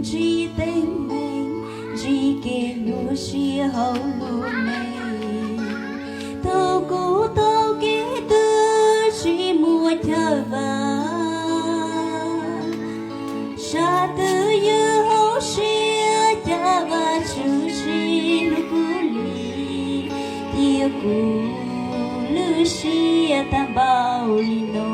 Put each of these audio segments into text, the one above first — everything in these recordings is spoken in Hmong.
Ntsib teeb meem, ntsib kev nyuaj siab hauv lub neej, thaum kuv tau kev twg tsis muaj chaw vam, sab twg ywj hauv siab, cas Vajtswv tsis hlub kuv li, cia kuv lwj siab tag npaum li no.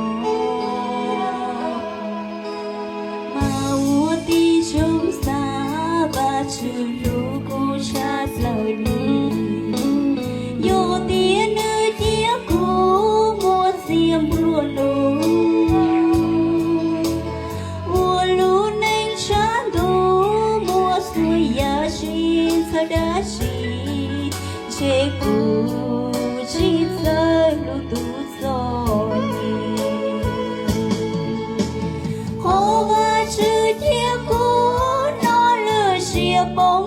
Mas ua tib zoo xav, Vajtswv hlub kuv tshaj plaws li, yog tias nws cia kuv muaj txiag nplua nuj, ua lub neej tshav ntuj muaj xuas yam tsis txawj dab tsi, ntshe kuv tsis txawj hlub tus txom nyem. Qhov Vajtswv cia kuv hnov lwm sia poob